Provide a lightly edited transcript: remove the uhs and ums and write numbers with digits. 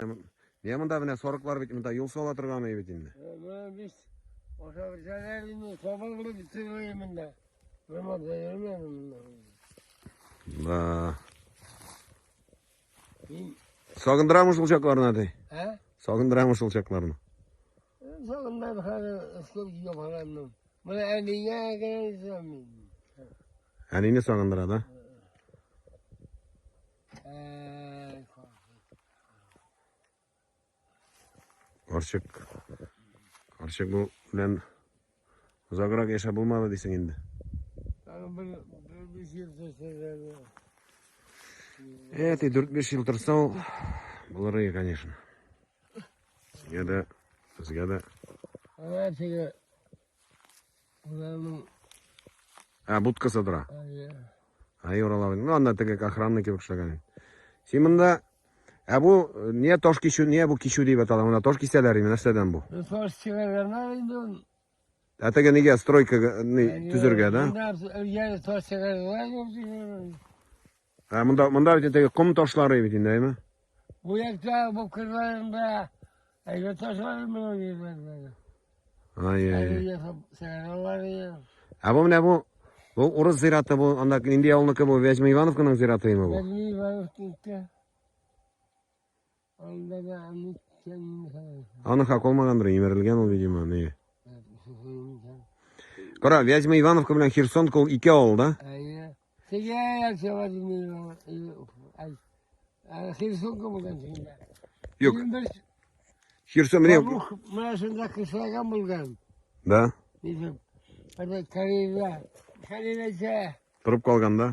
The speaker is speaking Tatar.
Менә монда менә сарыклар бит, монда юл сала торган бит инде. Менә без ашап эчәләр инде, сабыр булып бетермәйм монда. Мин монда йөрмәдем монда. Да. Мин, Сагындырамы шул чакларны, әти? ә? Сагындырамы шул чакларны? Сагындырам хәзер эшләп ябаланным. Менә әнигә генә әйтәм мин. Әнине сагындыра, да? Әй, Карчык. Карчык бу белән озаграк яшәп булмады дисең инде. Тагын бер 5 ел торса. Әти, 4-5 ел торса ул булыр иде, конечно. Сезгә дә, безгә дә. Ана теге Уралның Ә, будкасы тора. Әйе. Ай, Урал абый. Ну, анда теге охранный кебек эшләгән. Син монда Ә бу не таш кичү, не бу кичү дип атала? Монда таш кисәләр инде, нәрсәдән бу? Таш чыгарганнар инде. Ә теге нигә стройка төзергә, да? Монда өлгәре таш чыгарганнар. Ә монда монда бит теге ком ташлары бит инде, әйме? Бу якта бу кырларында әйбәт ташлар менә йөргәннәр. Ай, ай. Чыгаралар. Ә бу менә бу урыс зираты бу, анда нинди авылныкы бу? Вязьма Ивановканың зиратымы бу? Вязьма Ивановканыкы. Анда да аны Аны хак olмагандыр, имерелгән ул, видимо, не. Кара, Вязьма Ивановка белән Херсонка ул ике авыл, да? Әйе. Теге якта Владимир Херсонка булган шунда. Юк. Херсон менә. Менә шунда кышлаган булган. Да. Ничек? Кореяда. Кореяда. Торып калган да.